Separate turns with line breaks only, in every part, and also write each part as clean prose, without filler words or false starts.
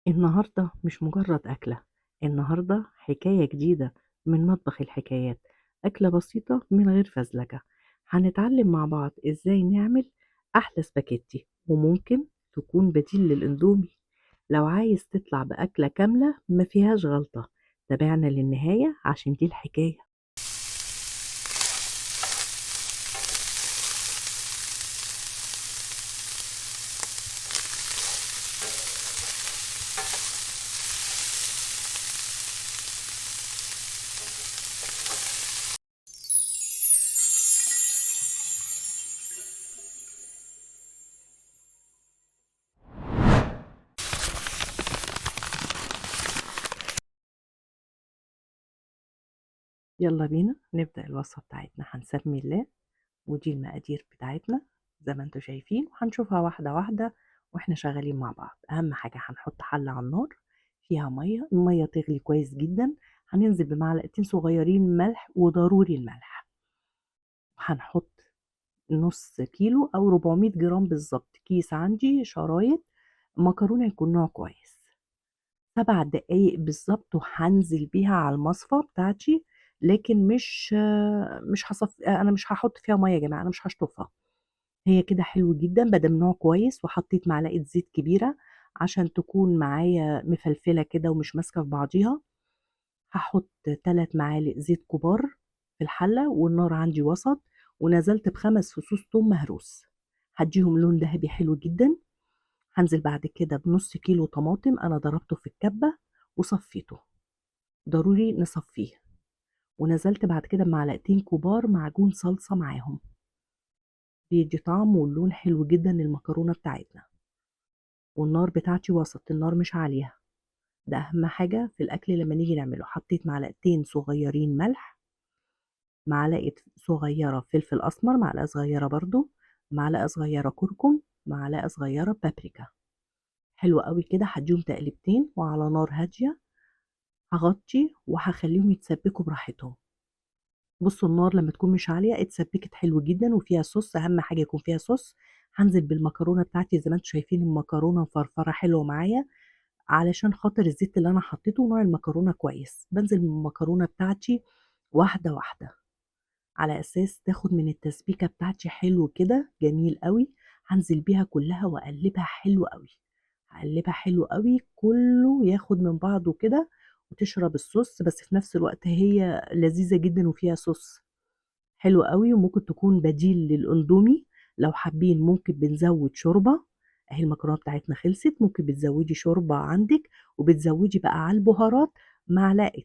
النهاردة مش مجرد أكلة، النهاردة حكاية جديدة من مطبخ الحكايات. أكلة بسيطة من غير فزلكة. هنتعلم مع بعض إزاي نعمل أحلى سباكيتي، وممكن تكون بديل للإندومي. لو عايز تطلع بأكلة كاملة ما فيهاش غلطة، تابعنا للنهاية عشان دي الحكاية. يلا بينا نبدأ الوصفة بتاعتنا. هنسمي الله، ودي المقادير بتاعتنا زي ما انتم شايفين، وهنشوفها واحدة واحدة واحنا شغالين مع بعض. أهم حاجة هنحط حلة على النار فيها مية، المية تغلي كويس جدا. هننزل بمعلقتين صغيرين ملح، وضروري الملح. هنحط نص كيلو أو 400 جرام بالظبط كيس عندي شرايط مكرونة يكون نوع كويس. 7 دقايق بالظبط وهنزل بيها على المصفى بتاعتي، لكن مش هصف، انا مش هحط فيها مية يا جماعة، انا مش هشطفها، هي كده حلو جدا بدل نوع كويس. وحطيت معلقه زيت كبيرة عشان تكون معايا مفلفله كده ومش ماسكه في بعضيها. هحط 3 معالق زيت كبار في الحلة، والنار عندي وسط، ونزلت ب5 فصوص توم مهروس، هديهم لون ذهبي حلو جدا. هنزل بعد كده بنص كيلو طماطم انا ضربته في الكبه وصفيته، ضروري نصفيه. ونزلت بعد كده بمعلقتين كبار معجون صلصة معاهم، بيدي طعم واللون حلو جدا للمكرونة بتاعتنا. والنار بتاعتي وسط، النار مش عالية، ده أهم حاجة في الأكل لما نيجي نعمله. حطيت معلقتين صغيرين ملح، معلقة صغيرة فلفل أسمر، معلقة صغيرة برضو، معلقة صغيرة كركم، معلقة صغيرة بابريكا. حلو قوي كده. هديهم تقلبتين وعلى نار هادية هغطي وهخليهم يتسبكوا براحتهم. بصوا النار لما تكون مش عالية اتسبكت حلو جدا وفيها صوص، أهم حاجة يكون فيها صوص. هنزل بالمكرونة بتاعتي زي ما انتم شايفين، المكرونة مفرفرة حلوة معايا علشان خاطر الزيت اللي أنا حطيته ونوع المكرونة كويس. بنزل بالمكرونة بتاعتي واحدة واحدة على أساس تاخد من التسبيكة بتاعتي حلو كده جميل قوي. هنزل بيها كلها وأقلبها حلو قوي، هقلبها حلو قوي كله ياخد من بعضه كده وتشرب الصوص، بس في نفس الوقت هي لذيذة جدا وفيها صوص حلو قوي، وممكن تكون بديل للأندومي لو حابين. ممكن بنزود شوربة، اهي المكرونة بتاعتنا خلصت، ممكن بتزودي شوربة عندك، وبتزودي بقى على البهارات معلقة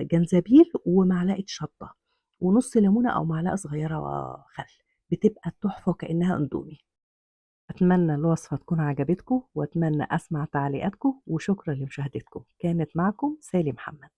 جنزبيل ومعلقة شطة ونص ليمونة أو معلقة صغيرة خل، بتبقى تحفة وكأنها أندومي. أتمنى الوصفة تكون عجبتكم، وأتمنى أسمع تعليقاتكم، وشكرا لمشاهدتكم. كانت معكم سالي محمد.